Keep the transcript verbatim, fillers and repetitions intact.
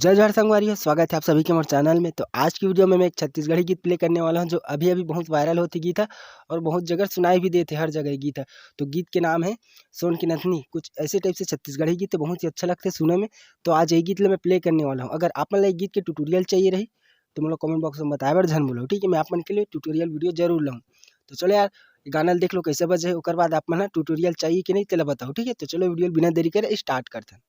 जय जोहार संगवारी हो, स्वागत है आप सभी के हमारे चैनल में। तो आज की वीडियो में मैं एक छत्तीसगढ़ी गीत प्ले करने वाला हूँ, जो अभी अभी बहुत वायरल होती गीत है और बहुत जगह सुनाई भी देते हर जगह गीत है। तो गीत के नाम है सोन की नथनी। कुछ ऐसे टाइप से छत्तीसगढ़ी गीत है, बहुत ही अच्छा लगता है सुने में। तो आज यही गीत ला मैं प्ले करने वाला हूँ। अगर आप मन ला ये गीत के ट्यूटोरियल चाहिए रही तो मोला कमेंट बॉक्स में बताए बर झन भूलो, ठीक है? मैं आप मन के लिए ट्यूटोरियल वीडियो जरूर लाऊँ। तो चलो यार, ये गाना देख लो कैसे बजे है, ओकर बाद आप मन ला ट्यूटोरियल चाहिए कि नहीं तेला बताओ, ठीक है? तो चलो वीडियो बिना देरी करे स्टार्ट करते हैं।